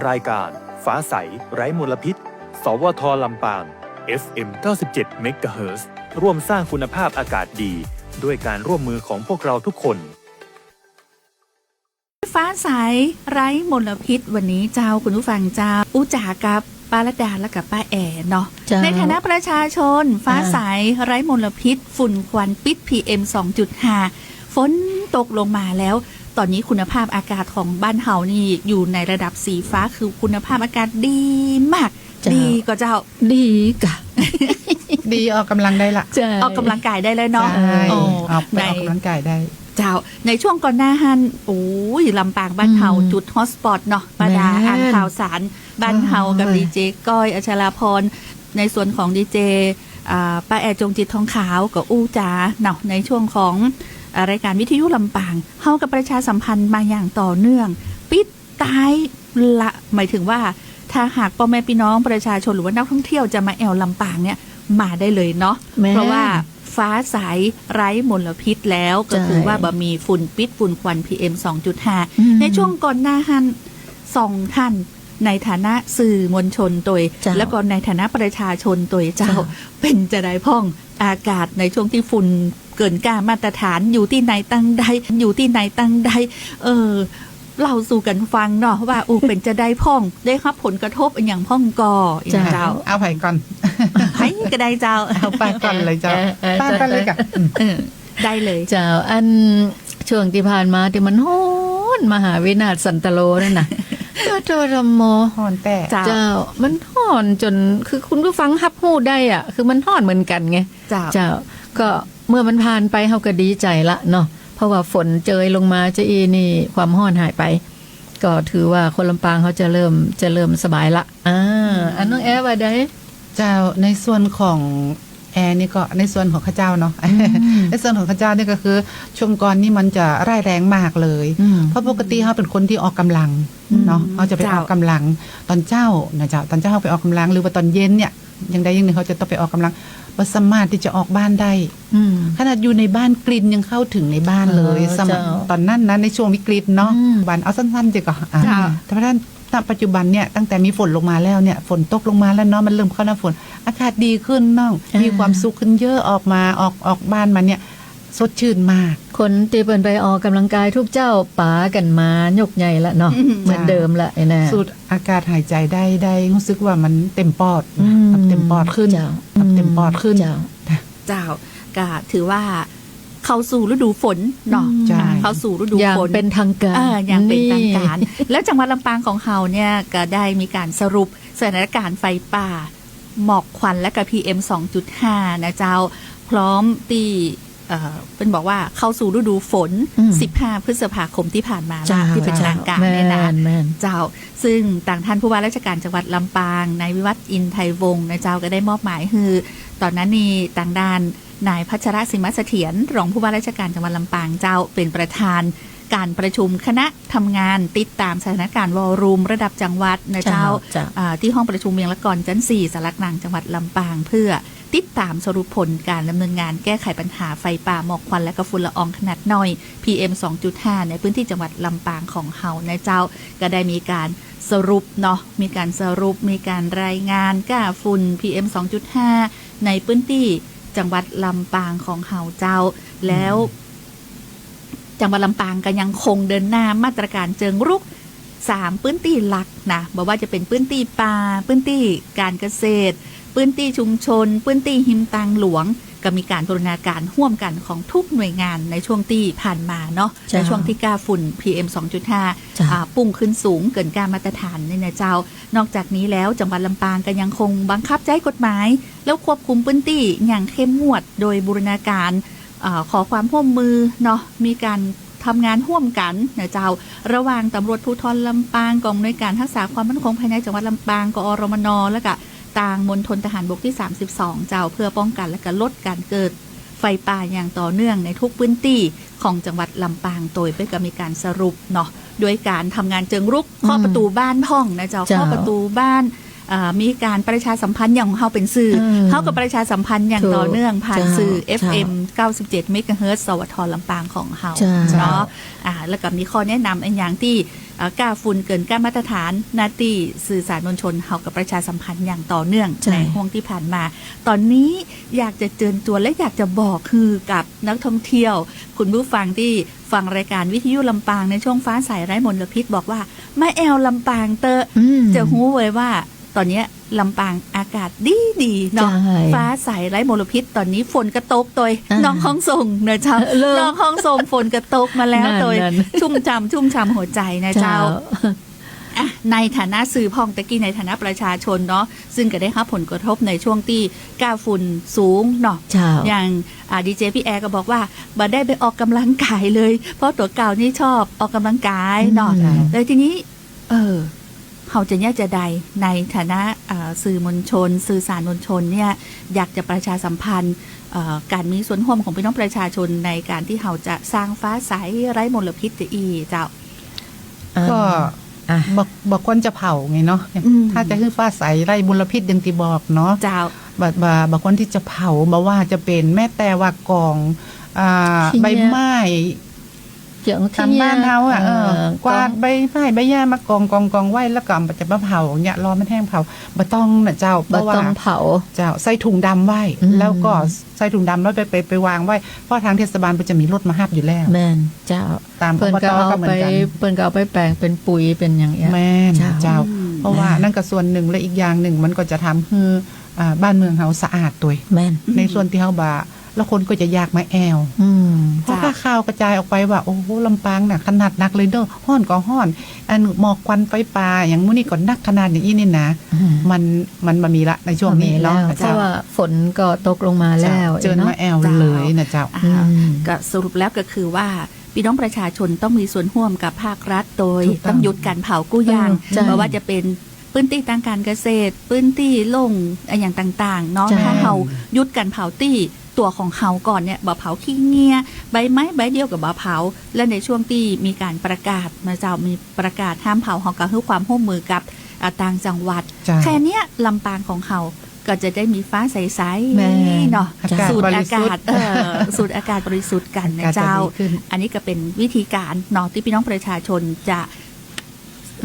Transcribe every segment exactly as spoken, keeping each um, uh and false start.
รายการฟ้าใสไร้มลพิษ สวท ลำปาง เอฟเอ็ม เก้าสิบเจ็ดเมกะเฮิรตซ์ ร่วมสร้างคุณภาพอากาศดี ด้วยการร่วมมือของพวกเราทุกคน ฟ้าใสไร้มลพิษ วันนี้เจ้า คุณผู้ฟังเจ้า อู้จ๋ากับป้ารัตดาและกับป้าแอ๋เนาะ เจ้า ในฐานะประชาชน ฟ้า อ่า ใสไร้มลพิษ ฝุ่นควันปิด พีเอ็ม สองจุดห้า ฝนตกลงมาแล้ว ต๋อนนี้คุณภาพอากาศของบ้านเฮานี่อยู่ในระดับสีฟ้า คือคุณภาพอากาศดีมาก เจ้า ดีก่อเจ้า ดีก่ะ ดีออกกำลังได้ละ ใช่ ออกกำลังกายได้เลยเนาะ ใช่ โอ้ ออกไป ใน ออกกำลังกายได้ เจ้า ในช่วงก่อนหน้าหั้น โอ้ย ลำปางบ้านเฮา อืม จุดฮอตสปอตเนาะ ป้าดา แม่น อ่านข่าวสารบ้านเฮากับ เอ้ย ดีเจก้อย อัชราพร ในส่วนของดีเจ อ่า ป้าแอ๋ จงจิต ทองขาว ก็อู้จ๋าเนาะ ในช่วงของ อ่า รายการวิทยุลำปาง เฮาก็ประชาสัมพันธ์มาอย่างต่อเนื่อง ปิด ต๋ายละ หมายถึงว่า ถ้าหากป้อแม่ปี้น้องประชาชน หรือว่านักท่องเที่ยวจะมาแอ่วลำปางเนี่ย มาได้เลยเนาะ แม่น เพราะว่าฟ้าใสไร้มลพิษแล้ว ก็คือว่า ใช่ บ่มีฝุ่นปิด ฝุ่นควัน พีเอ็ม สองจุดห้า อืม ในช่วงก่อนหน้าหั้น สองท่าน ในฐานะสื่อมวลชนโตย เจ้า แล้วก็ในฐานะประชาชนโตยเจ้า เจ้า เป๋นจะใดพ่อง อากาศในช่วงตี้ฝุ่นเกินก้ามาตรฐาน อยู่ตี้ไหนตังใด อยู่ตี้ไหนตังใด เออ เล่าสู่กั๋นฟังเนาะ ว่า อู้ เป๋นจะใดพ่อง ได้ฮับผลกระทบอะหยังพ่องก่อ เจ้า เจ้า เอาใผก่อน ใผก็ได้เจ้า เอาป้าก่อนเลยเจ้า เออ เออ ป้าก่อนเลยก่ะ เออ อืม เออ ได้เลย เจ้า อันช่วงตี้ผ่านมาตี้มันฮ้อนมหาวินาศสันตโลนั่นน่ะ โธ่ โธ่ โธ่ โม ฮ้อนแต๊ เจ้า เจ้า มันฮ้อนจ๋น คือคุณผู้ฟังฮับฮู้ได้อะ คือมันฮ้อนเหมือนกั๋นไง เจ้า เจ้า ก็เมื่อมันผ่านไปเฮาก็ดีใจ๋ละเนาะ เพราะว่าฝนเจยลงมาจะอี้นี่ ความฮ้อนหายไป ก็ถือว่าคนลำปางเฮาจะเริ่ม จะเริ่มสบายละ อ่า อันน้องแอ๋ว่าใด เจ้า ในส่วนของแอ๋นี่ก็ ในส่วนของข้าเจ้าเนาะ อืม ในส่วนของข้าเจ้านี่ก็คือ ช่วงก่อนนี่มันจะร้ายแรงมากเลย อืม เพราะปกติเฮาเป๋นคนตี้ออกกำลังเนาะ อืม เฮาจะไป เจ้า ออกกำลังต๋อนเจ๊านะเจ้า ต๋อนเจ๊าเฮาไปออกกำลัง หรือว่าต๋อนเย็นเนี่ย อย่างใดอย่างนึ่งเฮาจะต้องไปออกกำลัง บ่สามารถตี้จะออกบ้านได้ อืม ขนาดอยู่ในบ้านกลิ่นยังเข้าถึงในบ้านเลย เออ สมัย เจ้า ต๋อนนั้นนะ ในช่วงวิกฤตเนาะ อืม วันเอาสั้นๆ เจ้าก่อ อ่ะ เจ้า แต่พอ ณ ปัจจุบันเนี่ย ตั้งแต่มีฝนลงมาแล้วเนี่ย ฝนตกลงมาแล้วเนาะ มันเริ่มเข้าหน้าฝน อากาศดีขึ้นน้อง อ่า มีความสุขขึ้นเยอะ ออกมา ออก ออกบ้านมาเนี่ย สดชื่นมาก คนตี้เปิ้นไปออกกำลังกายทุกเจ๊า ป๋ากั๋นมายกใหญ่ละเนาะ อืม เหมือนเดิมละไอ้น่ะ สูดอากาศหายใจได้ ได้ฮู้สึกว่ามันเต็มปอด อืม แบบเต็มปอดขึ้น เจ้า แบบเต็มปอดขึ้น เจ้า เจ้า ก็ถือว่าเข้าสู่ฤดูฝนเนาะ อืม ใช่ อ่า เข้าสู่ฤดูฝนอย่างเป็นทางการ เออ อย่างเป็นทางการ นี่ แล้วจังหวัดลำปางของเฮาเนี่ยก็ได้มีการสรุปสถานการณ์ไฟป่า หมอกควันและก็ พีเอ็ม สองจุดห้า นะเจ้า พร้อมตี้ เอ่อ เปิ้นบอกว่าเข้าสู่ฤดูฝน อืม สิบห้า พฤษภาคมตี้ผ่านมา เจ้า ตี้เป๋นทางการเนี่ยนะ แม่น แม่น เจ้า ซึ่งตางท่านผู้ว่าราชการจังหวัดลำปาง นายวิวัฒน์ อินไทยวงศ์ นะเจ้า ก็ได้มอบหมายหื้อ ต๋อนนั้นนี่ตางด้านนายพัชรศิมเสถียร รองผู้ว่าราชการจังหวัดลำปางเจ้า เป๋นประธานการประชุมคณะทำงานติดตามสถานการณ์วอลลุ่มระดับจังหวัดนะเจ้า เจ้า เจ้า อ่า ตี้ห้องประชุมเวียงละกอนจั๊นสี่ ศาลากลางจังหวัดลำปาง เพื่อติดตามสรุปผลการดำเนินงานแก้ไขปัญหาไฟป่าหมอกควันและก็ฝุ่นละอองขนาดน้อย พีเอ็ม สองจุดห้า ในพื้นที่จังหวัดลำปางของเฮานะเจ้า ก็ได้มีการสรุปเนาะ มีการสรุป มีการรายงานก้าฝุ่น พีเอ็ม สองจุดห้า ในพื้นที่จังหวัดลำปางของเฮาเจ้า แล้ว อืม จังหวัดลำปางก็ยังคงเดินหน้ามาตรการเจิงรุก สามพื้นตี้หลักนะ บ่ว่าจะเป๋นพื้นตี้ป่า พื้นตี้การเกษตร พื้นตี้ชุมชน พื้นตี้ฮิมตางหลวง ก็มีการบูรณาการฮ่วมกั๋นของทุกหน่วยงานในช่วงตี้ผ่านมาเนาะ เจ้า ในช่วงตี้ก้าฝุ่น พีเอ็ม สองจุดห้า เจ้า อ่า พุ่งขึ้นสูงเกินก้ามาตรฐานนี่นะเจ้า นอกจากนี้แล้วจังหวัดลำปางก็ยังคงบังคับใจ๊กฎหมาย แล้วควบคุมพื้นตี้อย่างเข้มงวดโดยบูรณาการ เอ่อ ขอความฮ่วมมือเนาะ มีการทำงานฮ่วมกั๋นนะเจ้า ระหว่างตำรวจภูธรลำปาง กองอำนวยการรักษาความมั่นคงภายในจังหวัดลำปาง กอรมน แล้วก็ตางมณฑลทหารบกตี้ สามสิบสอง เจ้า เพื่อป้องกันและก็ลดการเกิดไฟป่าอย่างต่อเนื่องในทุกพื้นตี้ของจังหวัดลำปาง โตยเปิ้นก็มีการสรุปเนาะ ด้วยการทำงานเจิงรุก เคาะ อืม ประตู๋บ้านพ่องนะเจ้า เจ้า เคาะประตู๋บ้าน เอ่อ มีการประชาสัมพันธ์อย่างของเฮาเป๋นสื่อ เออ เฮาก็ประชาสัมพันธ์อย่างต่อเนื่อง ถูก ผ่าน เจ้า สื่อ เจ้า เอฟเอ็ม เก้าสิบเจ็ดเมกะเฮิรตซ์ สวท ลำปางของเฮา เจ้า เนาะ อ่า แล้วก็มีข้อแนะนำอันอย่างตี้ เอ่อ ก้าฝุ่นเกินก้ามาตรฐาน หน้าตี้สื่อสารมวลชนเฮาก็ประชาสัมพันธ์อย่างต่อเนื่อง ใจ้ ในฮ่วงตี้ผ่านมา ต๋อนนี้อยากจะเจิญจวนและอยากจะบอกหื้อกับนักท่องเที่ยว คุณผู้ฟังตี้ฟังรายก๋านวิทยุลำปางในช่วงฟ้าใสไร้มลพิษ บอกว่า มาแอ่วลำปางเต๊อะ อืม จะฮู้เลยว่า ต๋อนเนี้ยลำปางอากาศดีๆ เนาะ ใจ้ ฟ้าใสไร้มลพิษ ต๋อนนี้ฝนก็ตกตวย อ่า น้องฮ่องส่งเนาะเจ้า เออ เลิก น้องฮ่องส่งฝนก็ตกมาแล้ว นั่น ตวย นั่น ชุ่มฉ่ำ ชุ่มฉ่ำหัวใจ๋นะเจ้า เจ้า อ่ะ ในฐานะสื่อพ่อง ตะกี้ในฐานะประชาชนเนาะ ซึ่งก็ได้ฮับผลกระทบในช่วงตี้ก้าฝุ่นสูงเนาะ เจ้า อย่าง อ่า ดีเจปี้แอร์ก็บอกว่า บ่ได้ไปออกกำลังกายเลย เพราะตั๋วเก่านี่ชอบออกกำลังกายเนาะ อืม แล้วทีนี้ เออ เฮาจะเยียะจาใด ในฐานะ เอ่อ สื่อมวลชน สื่อสารมวลชนเนี่ย อยากจะประชาสัมพันธ์ เอ่อ ก๋านมีส่วนฮ่วมของปี้น้องประชาชนในก๋านตี้เฮาจะสร้างฟ้าใสไร้มลพิษจะอี้เจ้า อ่า ก็ อ่ะ บ่ บ่ควรจะเผาไงเนาะ อืม ถ้าจะหื้อฟ้าใสไร้มลพิษอย่างตี้บอกเนาะ เจ้า บ่ บ่ บ่ควรตี้จะเผา บ่ว่าจะเป๋นแม้แต่ว่ากอง อ่า ขี้เยียะ ใบไม้ เกี่ยวกับ ต๋ามบ้านเฮาอะ ขี้เยียะ เออ เออ กวาดใบไม้ใบหญ้ามากองๆๆ ไว้ แล้วก็จะมาเผาเนี่ย รอมันแห้งเผา บ่ต้องน่ะเจ้า บ่ต้องเผา เพราะว่า เจ้า ใส่ถุงดำไว้ อืม แล้วก็ใส่ถุงดำแล้วไป ไป ไปวางไว้ เพราะตางเทศบาลก็จะมีรถมาฮับอยู่แล้ว แม่นเจ้า ต๋าม เปิ้นก็เอาไป อบต.ก็เหมือนกั๋น เปิ้นก็เอาไปแป๋งเป๋นปุ๋ยเป๋นอย่างเอี้ย แม่นเจ้า เจ้า อืม เพราะว่า อ่า นั่นก็ส่วนนึ่ง และอีกอย่างนึ่งมันก็จะทำหื้อ อ่า บ้านเมืองเฮาสะอาดตวย แม่น ในส่วนตี้เฮาบ่า แล้วคนก็จะอยากมาแอ่ว อืม เพราะ เจ้า ถ้าข่าวกระจายออกไปว่า โอ้โห ลำปางน่ะ ขนาดนักเลยเนาะ ฮ้อนก็ฮ้อน อันหมอกควันไฟป่า อย่างมื้อนี้ก็นักขนาดอย่างอี้นี่นะ อืม มัน มันบ่มีละในช่วงนี้เนาะ บ่มีแล้ว เจ้า เพราะว่าฝนก็ตกลงมาแล้ว เจ้า เจิญมาแอ่วเลยน่ะเจ้า เจ้า อ่า อืม ก็สรุปแล้วก็คือว่า ปี้น้องประชาชนต้องมีส่วนฮ่วมกับภาครัฐโดย ถูกต้อง ต้องหยุดก๋านเผากู้อย่าง เออ ใจ้ บ่ว่าจะเป๋น พื้นตี้ตางก๋านเกษตร พื้นตี้โล่ง อะหยังต่างๆ เนาะ เจ้า ถ้าเฮาหยุดก๋านเผาตี้ตั๋วของเฮาก่อนเนี่ย บ่เผาขี้เยียะ ใบไม้ใบเดียวก็บ่เผา และในช่วงตี้มีก๋านประกาศนะเจ้า มีประกาศห้ามเผา เฮาก็หื้อความฮ่วมมือกับ อ่า ตางจังหวัด เจ้า แค่เนี้ยลำปางของเฮาก็จะได้มีฟ้าใสๆ แม่น เนาะ อากาศ สูดอากาศ บริสุทธิ์ เออ สูดอากาศบริสุทธิ์กั๋นนะเจ้า อากาศจะดีขึ้น อันนี้ก็เป๋นวิธีก๋านเนาะ ตี้ปี้น้องประชาชนจะ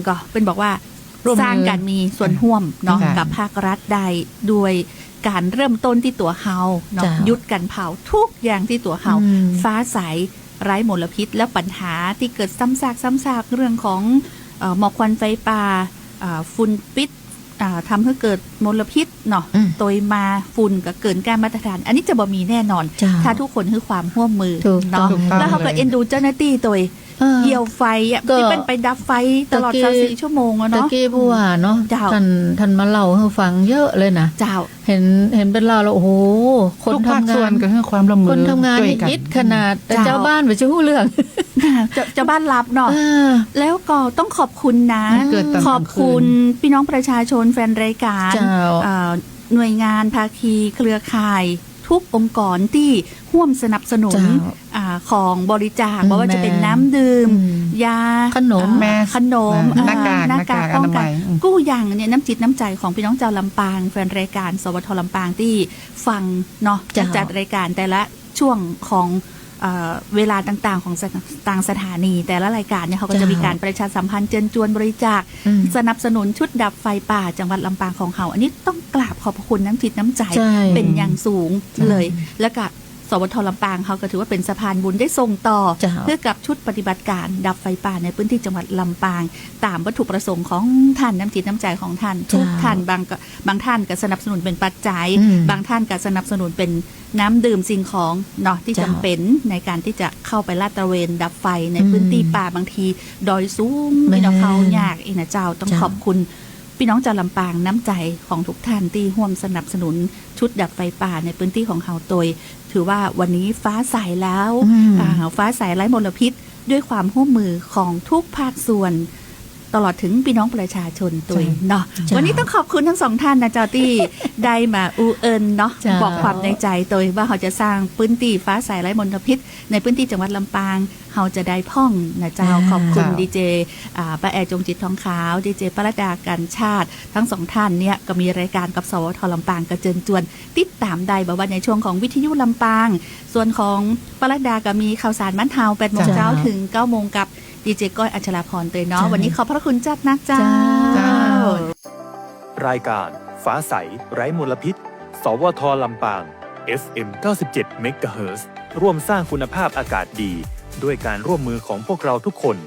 ก็เปิ้นบอกว่า ร่วมมือ สร้างก๋านมีส่วนฮ่วมเนาะ เจ้า กับภาครัฐได้ โดยก๋านเริ่มต้นตี้ตั๋วเฮาเนาะ เจ้า หยุดก๋านเผากู้อย่างตี้ตั๋วเฮา อืม ฟ้าใสไร้มลพิษ แล้วปัญหาตี้เกิดซ้ำซาก ซ้ำซาก เรื่องของ เอ่อ หมอกควันไฟป่า เอ่อ ฝุ่นปิ๊ด อ่า ทำหื้อเกิดมลพิษเนาะ อืม โตยมาฝุ่นก็เกินก้ามาตรฐาน อันนี้จะบ่มีแน่นอน เจ้า ถ้ากู้คนหื้อความฮ่วมมือ ถูกต้อง เนาะ ถูกต้อง แล้วเฮาก็ เลย เอ็นดูเจ้าหน้าตี้โตย เออ เหยี่ยวไฟอะ ก็ ตี้เปิ้นไปดับไฟตลอด ตะกี้ ซาวสี่ชั่วโมงอะเนาะ ตะกี้ผู้ว่าเนาะ เจ้า ท่าน ท่านมาเล่าหื้อฟังเยอะเลยนะ เจ้า เห็น เห็นเปิ้นเล่าแล้ว โอ้โห คน ทุกภาคส่วน ทำงาน ก็หื้อความร่วมมือ คนทำงาน ช่วยกั๋น นี่อิดขนาด แต่ เจ้า เจ้าบ้านบ่จะฮู้เรื่อง เจ้า เจ้าบ้านลับเนาะ เออ แล้วก็ต้องขอบคุณนะ มันเกิดต๋อน ขอบคุณ กลางคืน ปี้น้องประชาชนแฟนรายก๋าน เจ้า เอ่อ หน่วยงานภาคีเครือข่าย กู้องค์กรตี้ฮ่วมสนับสนุน เจ้า อ่า ของบริจาค อืม บ่ว่าจะเป๋น แม่ น้ำดื่ม อืม ยา ขนม อ่า แมส ขนม นะ อ่า หน้ากาก หน้ากาก หน้ากากป้องกัน อนามัย อืม กู้อย่างเนี่ย น้ำจิตน้ำใจ๋ของปี้น้องจาวลำปาง แฟนรายก๋าน สวท ลำปางตี้ฟังเนาะ เจ้า จัดรายก๋านแต่ละช่วงของ เอ่อ เวลาต่างๆ ของสถ- ตางสถานี แต่ละรายก๋านเนี่ย เขาก็จะมี เจ้า ก๋านประชาสัมพันธ์เจิญจวนบริจาค อืม สนับสนุนชุดดับไฟป่าจังหวัดลำปางของเฮา อันนี้ต้องกราบขอบพระคุณน้ำจิตน้ำใจ๋ ใจ้ เป๋นอย่างสูง ใจ้ เลย แล้วก็ สวท ลำปางเฮาก็ถือว่าเป๋นสะพานบุญได้ส่งต่อ เจ้า หื้อกับชุดปฏิบัติก๋านดับไฟป่าในพื้นที่จังหวัดลำปาง ต๋ามวัตถุประสงค์ของท่าน น้ำจิตน้ำใจ๋ของท่าน เจ้า กู้ท่าน บางก็ บางท่านก็สนับสนุนเป๋นปัจจัย อืม บางท่านก็สนับสนุนเป๋นน้ำดื่มสิ่งของเนาะ ตี้ เจ้า จ๋ำเป๋นในก๋านตี้จะเข้าไปลาดตระเวนดับไฟใน อืม พื้นตี้ป่า บางทีดอยสูง แม่น ตี้เนาะ เข้ายากอี้นะเจ้า ต้อง เจ้า ขอบคุณ ปี้น้องจาวลำปาง น้ำใจ๋ของกู้ท่านตี้ฮ่วมสนับสนุนชุดดับไฟป่าในพื้นตี้ของเฮาโตย ถือว่าวันนี้ฟ้าใสแล้ว อืม อ่า ฟ้าใสไร้มลพิษ ด้วยความฮ่วมมือของกู้ภาคส่วน ตลอดเถิงปี้น้องประชาชนโตย เจ้า เนาะ เจ้า วันนี้ต้องขอบคุณทั้งสองท่านนะเจ้า ตี้ได้มาอู้เอิ้นเนาะ เจ้า บอกความในใจ๋โตย ว่าเฮาจะสร้างพื้นตี้ฟ้าใสไร้มลพิษ ในพื้นตี้จังหวัดลำปาง เฮาจะได้พ่องนะเจ้า อ่า ขอบคุณ เจ้า ดีเจ อ่า ป้าแอร์ จงจิตทองขาว ดีเจ ปรัตดา กันชาติ ทั้งสองท่านเนี่ยก็มีรายก๋านกับ สวท ลำปาง ก็เจิญจวนติดต๋ามได้ บ่ว่าในช่วงของวิทยุลำปาง ส่วนของปรัตดาก็มีข่าวสารบ้านเฮา แปดโมงเจ๊า เจ้า เถิงเก้าโมงกับ ดีเจก้อยอัชราพรเตยเนาะ เจ้า วันนี้ขอบพระคุณจัดนักเจ้า เจ้า รายการฟ้าใสไร้มลพิษ สวท ลำปาง เอฟเอ็ม เก้าสิบเจ็ด เมกะเฮิรตซ์ ร่วมสร้างคุณภาพอากาศดี ด้วยการร่วมมือของพวกเราทุกคน